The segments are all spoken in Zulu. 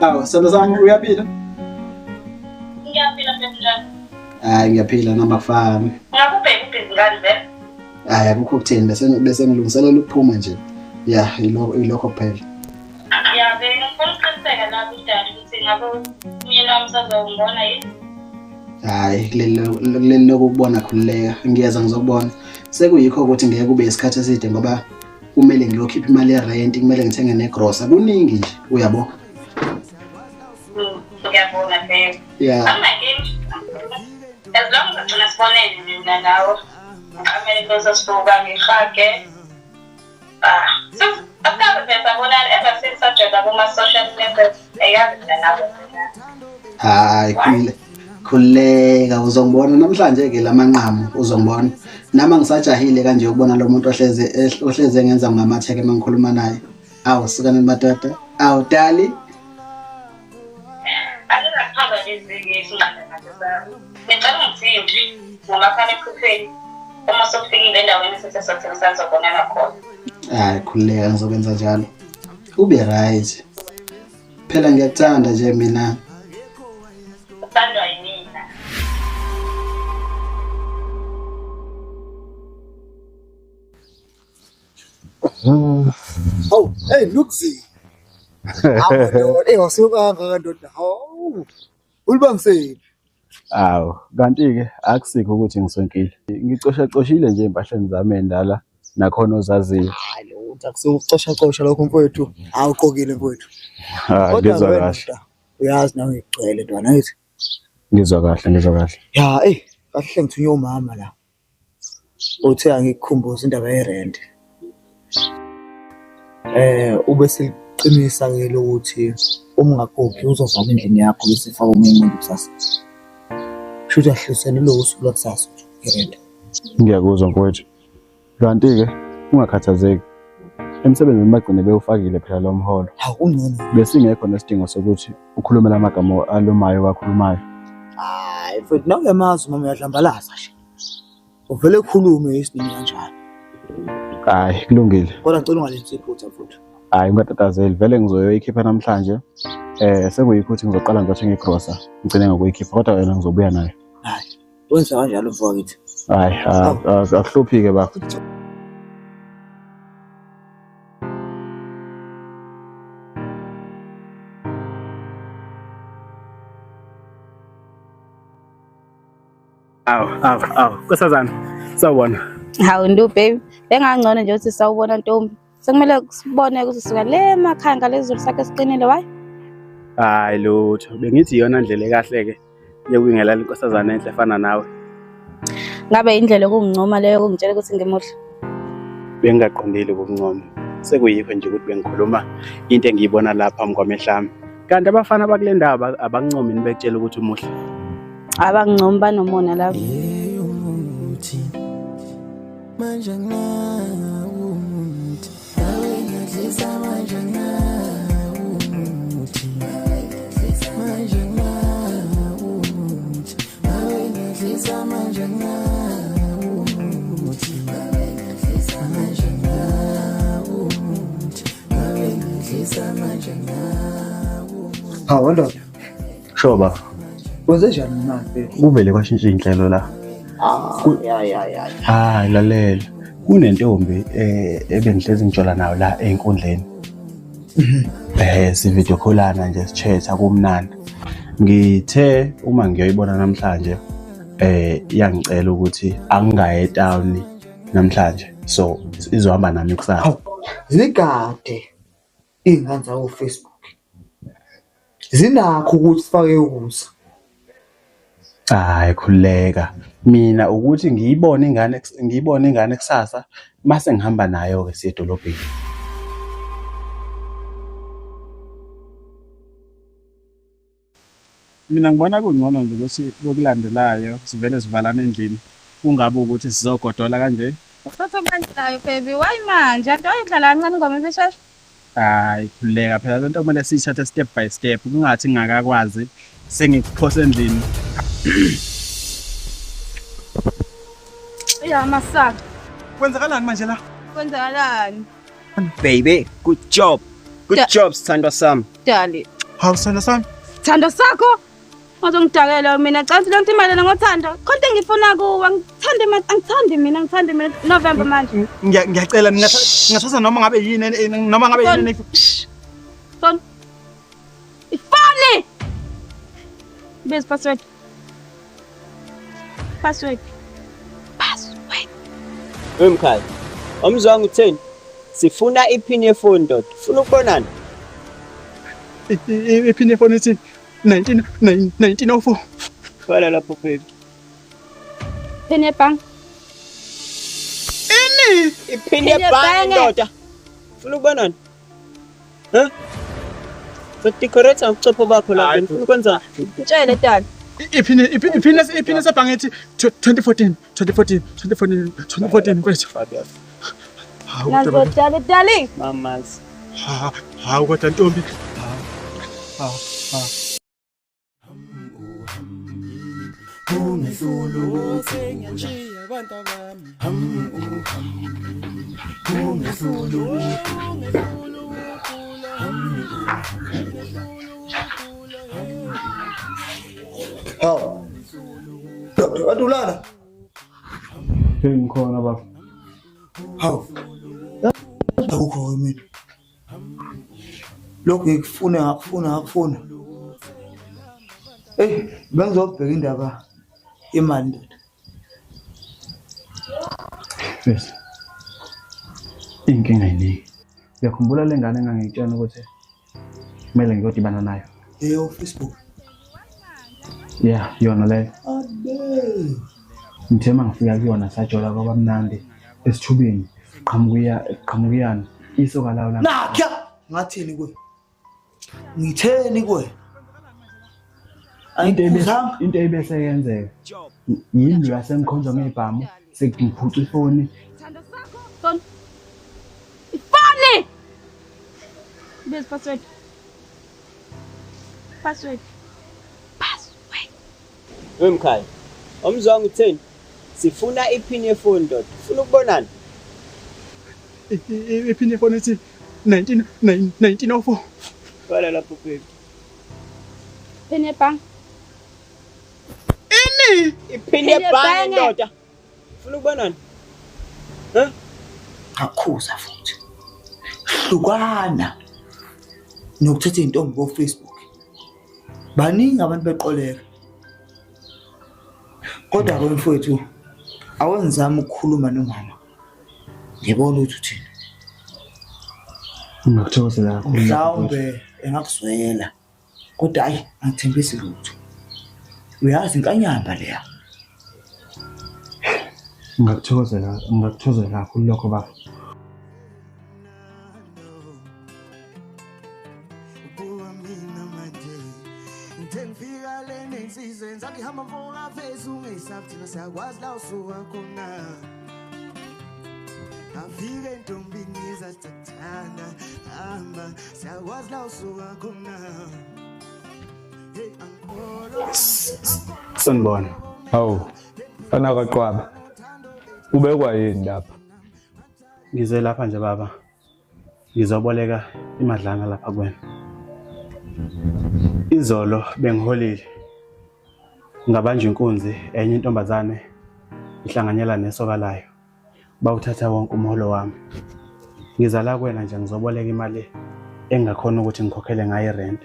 Awu, sithando sami uyaphila? Ngiyaphila baby njani? Hayi ngiyaphila noma kufani. Ngakubheka ubhizi ngani vele? Hayi akukho kutheni bese bese ngilungiselela ukuphuma nje. Ya, yilokho yilokho kuphela. Ya bengifuna ukuqiniseka la kudali ukuthi ngabe umyeni wami usazongibona yini? Hayi kuleli kuleli lokubona khululeka ngiyeza ngizokubona. Sekuyikho ukuthi ngeke kube isikhathi eside ngoba kumele ngiyokhipha imali yerent, kumele ngithenge negrosa, kuningi nje uyabo. Ngiyabonga babe. Yeah. Anginankinga. As long as agcina sibonene mina nawe. Ngiqamele leso sifuba ngihage. Ah, asikaze phela sabonana ever since sajoyina kuma-social networks. Eyazi mina nawe. Hayi khulule khululeka uzongibona namhlanje ke lamanqamu uzongibona. Nami angisajahile kanje ukubona lo muntu ohleze ohleze engenza ngamatheke uma ngikhuluma naye. Awu sukani madoda. Awu dali. Angingakuphambanisi-ke isinqanda naso sami. Ngicela ungithinte ngomakhalekhukhwini uma usufikile endaweni esithe sothembisana sobonana khona. Hayi khululeka ngizokwenza njalo. Ube right. Phela ngiyakuthanda nje mina. Uthandwa yimina. Hawu, hey Luxi. Hawu ndoda, eh wasuka kangaka ndoda. Hawu. Ulibangisephi? Awu, kanti-ke akusikho ukuthi ngisonkile. Ngicoshacoshile nje ey'mpahleni zami ey'ndala nakhona ozaziyo. Hayi lutho akusukucosha cosha lokho mfowethu. Awuqokile mfowethu. Ah, Kodwa ngizwa wena kahle. ndoda, uyazi nawe ngigcwele ntwana ngithi. Ngizwa kahle, ngizwa kahle. Ya, eh kahle ngithunywe umama la. Uthe angikukhumbuze indaba yerent. Eh ube seliqinisa ke lokuthi uma ungakhokhi uzovala endlini yakho bese efaka omunye umuntu kusasa. Kusho ukuthi ahlisele lowo suku lwakusasa irent. Ngiyakuzwa mfowethu. Kanti-ke ungakhathazeki. Emsebenzini bagcine bewufakile phela lo mholo. Hawu kungcono. Besingekho nesidingo sokuthi ukhulume la magama alumayo wakhulumayo. Hayi mfethu nawe uyamazi umama uyahlambalaza nje. Uvele ukhulume isinini kanjalo. Hayi kulungile. Kodwa ngicela ungalenzi iphutha mfethu. Hayi ungatatazeli vele ngizoyoyikhipha namhlanje. Eh sekuyikho ukuthi ngizoqala ngizothenga igrosa ngigcine ngokuyikhipha kodwa yona ngizobuya nayo. Hayi wenza kanjalo mfowethu. Hayi akuhluphi-ke baba. Awu, awu, awu, nkosazana, sawubona. Hawu ndu baby, bengangcono nje ukuthi sawubona ntombi. Sekumele sibone ukuthi suka le emakhaya ngalezulu sakhe siqinile why? Hayi lutho, bengithi iyona ndlela ekahle ke yokubingelela inkosazana enhle efana nawe. Ngabe indlela yokungincoma leyo kungitshela ukuthi ngimuhle. Bengingaqondile ukukuncoma. Sekuyikho nje ukuthi bengikhuluma into engiyibona lapha phambi kwamehlo ami. Kanti abafana bakule ndawo abangincomi nibetshela ukuthi umuhle. Abangincomi banomona labo. Manje anginawo umuthi nawe ngiyadlisa manje anginawo umuthi manje anginawo umuthi nawe ngiyadlisa manje anginawo umuthi manje anginawo umuthi nawe ngiyadlisa manje anginawo Hawu ndoda, Sho baba, wenze njani manje mfethu? kuvele kwashintsha iy'nhlelo la. Ah, ya ya ya. Hayi lalela. Kunentombi eh ebengihlezi ngijola nayo la ey'nkundleni. Eh si video callana nje sichatha kumnandi. Ngithe uma ngiyoyibona namhlanje eh iyangicela ukuthi angingaye etown namhlanje. So izohamba nami kusasa. Hawu, zigade iy'ngane zako Facebook. Zinakho ukuthi sifake ukusa. Hayi khululeka. Mina ukuthi ngiyibone ingane ngiyibone ingane kusasa mase ngihamba nayo ke siye edolobheni. Mina ngibona kungcono nje ukuthi kokulandelayo sivele sivalane endlini kungabe ukuthi sizogodola kanje. Uthatha okulandelayo baby, why manje? Anti wayidlala kancane ingoma ibisheshe. Hayi khululeka phela lento kumele siyithathe step by step kungathi ngingakakwazi sengikuphosa endlini. Ya masaka. Kwenzakalani manje la? Kwenzakalani? Baby, good job. Good job, sithandwa sami. Dali. Hawu sithando sami. Sithando sakho? Uzongidakela mina cansi lonke imali ngothando. Khonto engifuna kuwe angithandi angithandi mina angithandi mina November manje. Ngiyacela ngingathatha noma ngabe yini noma ngabe yini. Phone. Ifoni. Base password. Password. Password. Wemkhaya. Omzwanga utheni? Sifuna iphini yefoni ndoda. Ufuna ukubonana? Iphini yefoni ithi 1904. Fala lapho baby. Phini yebhange. Ini? Iphini yebhange ndoda. Ufuna ukubonana? Huh? Decorate ubuchopho bakho la ufuna ukwenza. Ngitshele dad. Iphini sebhange ethi 2014 2014 2014 2014 kwethu. Hawu dali dali. Mamas. Hawu kodwa ntombi. Hawu. Doctor, adulala. Ngikhona baba. Hawu. Akukho mina. Lokhu ngikufuna ngakufuna. Eh, bengizobheka indaba imali ndoda. Yes. Inkinga yiningi. Uyakhumbula le ngane engangiyitshela ukuthi kumele ngiyodibana nayo? Eyo Facebook. Yeah, yona leyo. Abe. Ngithe mangifika kuyona sajola kwaba mnandi esithubeni qhamukuyana isoka lawo la. Nakya ngathini kuwe? Ngitheni kuwe? Into ebese yenzeka. Yimi la sengikhonjwa ngebhamu sekungiphuca ifoni. Phone. Ifoni. Base password. Password. Password. Wemkhaya. Omzwanga utheni? Sifuna iphini yefoni ndoda. Ufuna ukubonana? Iphini yefoni ithi 1904. Fala lapho baby. Phini yebhange. Ini? Iphini yebhange ndoda. Ufuna ukubonana? Huh? Ngakhuza futhi. Hlukana nokuthatha intombi ko Facebook. Baningi abantu beqoleka. Kodwa ke mfowethu awenzama ukukhuluma nomama. Ngibona ukuthi uthini. Ngiyakuthokozela kakhulu. Mhlawumbe engakuzwela. Kodwa hayi angithembisi lutho. Uyazi inkanyamba leya. Ngiyakuthokozela kakhulu lokho baba. Sanibona. Hawu, fana kaQwaba. Ubekwa yini lapha? Ngize lapha nje baba. Ngizoboleka imadlana lapha kuwena. Izolo bengiholile. Ngabanjwa inkunzi enye intombazane ihlanganyela nesoka layo. Bawuthatha wonke umholo wami. Ngiza la kuwena nje ngizoboleka imali engakhona ukuthi ngikhokhele ngayo irent.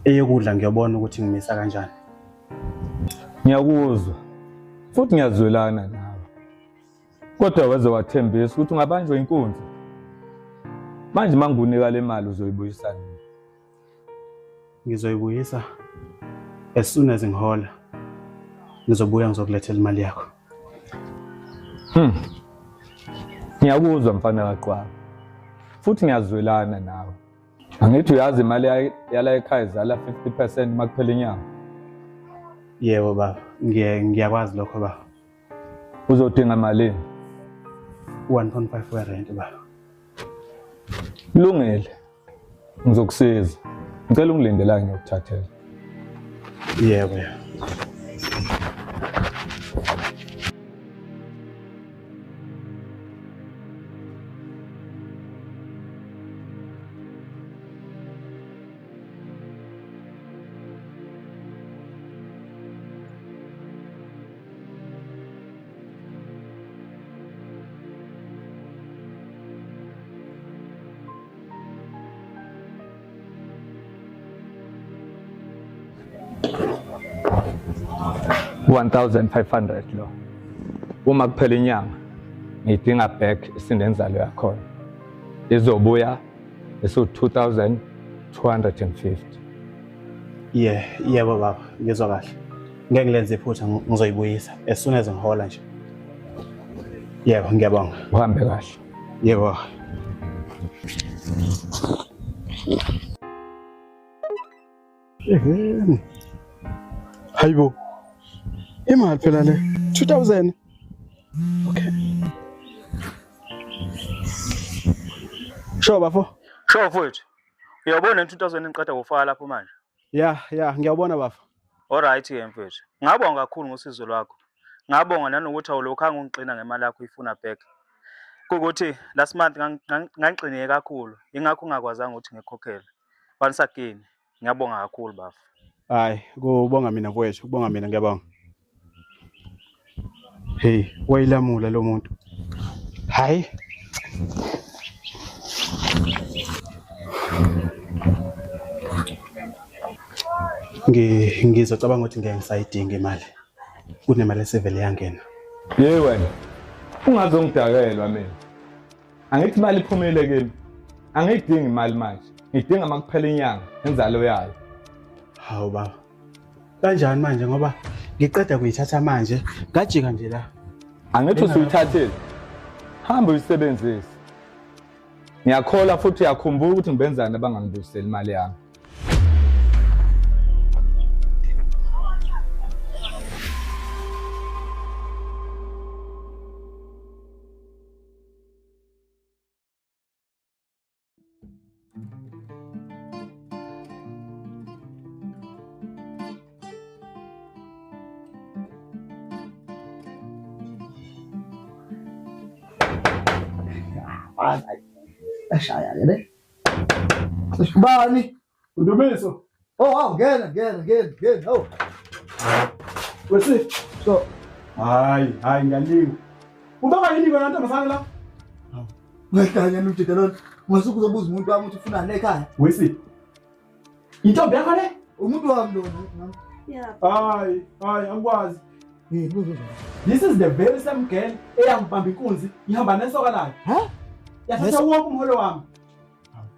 Eyokudla ngiyobona ukuthi ngimisa kanjani. Ngiyakuzwa futhi ngiyazwelana nawe. Kodwa waze wathembisa ukuthi ungabanjwa inkunzi. Manje mangunika le mali uzoyibuyisa nini? Ngizoyibuyisa as soon as ngihola. Ngizobuya ngizokulethela imali yakho. Ngiyakuzwa mfana kaQwaba. Futhi ngiyazwelana nawe. Angithi uyazi imali yala ekhaya izala 50% makuphela inyanga. Yebo baba, ngiyakwazi lokho baba. Uzodinga malini? 1.5 werent baba. Kulungile. Ngizokusiza. Ngicela ungilinde la ngiyokuthathela. Yebo. 1500 lo. Uma kuphela inyanga ngidinga back isinenzalo yakhona. Izobuya esu 2250. Yebo baba, ngizwa kahle. Ngeke ngilenze iphutha, ngizoyibuyisa as soon as ngihola nje. Yebo, ngiyabonga. Uhambe kahle. Yebo. Hayibo. Imali phela le 2000. Okay. Sho bafo. Sho mfowethu. Uyabona 2000 ngiqeda kufaka lapho manje? Yeah, ngiyabona bafo. Alright ke mfowethu. Ngabonga kakhulu ngosizo lwakho. Ngabonga nanokuthi awulokhu angingixina ngemali yakho uyifuna back. Kukuthi last month ngangixineke kakhulu, ingakho ungakwazanga ukuthi ngikhokhele. Once again, ngiyabonga kakhulu bafo. Hayi, kubonga mina mfowethu, kubonga mina, ngiyabonga. Hey, wayilamula lo muntu. Hayi. Ngizocabanga ukuthi ngeke ngisayidinga imali. Kunemali esevele yangena. Yey wena, ungazongidakelwa mina. Angithi imali iphumile kimi. Angiyidingi imali manje. Ngidinga makuphela inyanga inzalo yayo. Hawu baba. Kanjani manje ngoba ngiqeda kuyithatha manje, ngajika nje la. Angithi usuyithathile. Hamba uyisebenzise. Ngiyakholwa futhi uyakhumbula ukuthi ngibenzani abangangibuyiseli imali yami. Ashaya le. Bani? Ndumiso. Oh, wow, ngena. Oh. Wesi. So, hayi, ngiyalinga. Ubaba yini wena ntombazane la? Ngahlanya lutho lona. Ngasuku uzobuza umuntu wami ukuthi ufunani ekhaya. Wesi. Intombi yakho le? Umuntu wami lona. Yeah. Hayi, angikwazi. This is the very same girl eyangibamba inkunzi ihamba nesoka layo. Ha? Yathatha wonke umholo wami.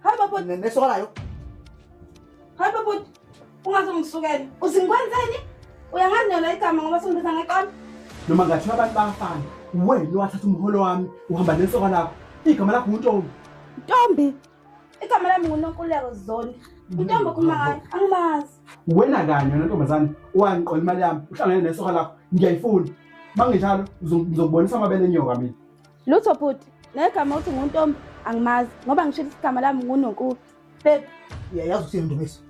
Hayi baba, nesoka layo. Hayi baba, ungazongisukela. Uzingikwenzeni? Uyangazi igama ngoba sungibiza ngeqola. Noma ngathiwa abantu bayafana. Wena wathatha umholo wami uhamba nesoka lakho. Igama lakho uNtombi. Ntombi. Igama lami nguNonkululeko Zondi. Intombi okhuluma ngayo angimazi. Wena kanye wena ntombazane wangiqola imali yami uhlangene nesoka lakho ngiyayifuna. Manginjalo ngizokubonisa amabele enyoka mina. Lutho bhuti, negama uthi nguNtombi angimazi ngoba ngishilo igama lami nguNonkulu. Babe, uyayazi ukuthi Ndumiso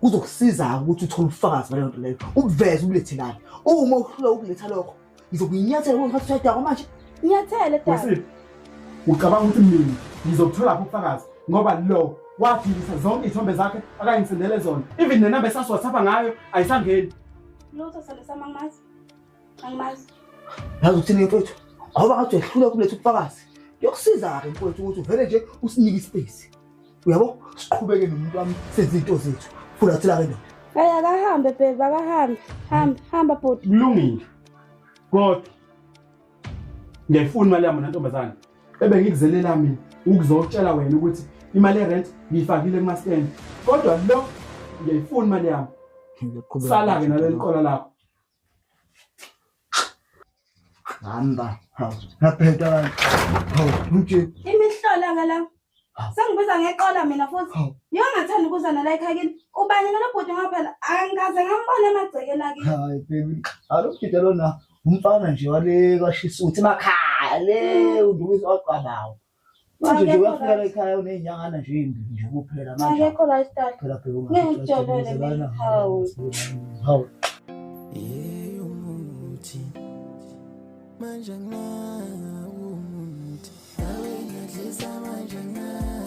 kuzokusiza ukuthi uthole ubufakazi baleyo nto leyo, ubuveze ubulethe lana. Uma uhlula ukuletha lokho ngizokuyinyathela ngokuthatha udaba manje. Nyathele daba. Ucabanga ukuthi mina ngizokuthola ubufakazi ngoba lo waphilisa zonke izithombe zakhe akangisendele zona. Even nenamba esasiWhatsApp ngayo ayisangeni. Lutho sale angimazi. Angimazi. Yazi ukuthini mfowethu? Awuba ngathi uyahlula kuletha ubufakazi. Kuyokusiza-ke mfowethu ukuthi uvele nje usinike ispace. Uyabo? Siqhubeke nomuntu wami senze izinto zethu. Fulathela-ke ndoda. Hayi akahambe babe, akahambe. Hamba bhuti. Kulungile. Kodwa ngiyayifuna imali yami nantombazane. Ebengikuzelela mina ukuzotshela wena ukuthi imali yerent ngiyifakile kuma-stand. Kodwa lo ngiyayifuna imali yami. Sala-ke naleli qola lakho. Hamba. Ngaphetha kanti. Hawu, mtshini. Imihlola ke la. Sengibiza ngeqola mina futhi. Ngiyangathanda ukuza nala ekhaya kini. Ubani nalo bhuti ngoba phela angikaze ngambona emagcekeni akini. Hayi baby. Alokujida lona umfana nje wale kwashisa uthi emakhaya le uNdumiso waqabawo. Manje nje uyafika la ekhaya unezinyangana nje ezimbili nje kuphela manje. Akekho lifestyle. Phela bheka Ngiyangijolele mina. Hawu. Hawu. Umuthi manje nginawo umuthi nawe ngiyadlisa manje nginawo.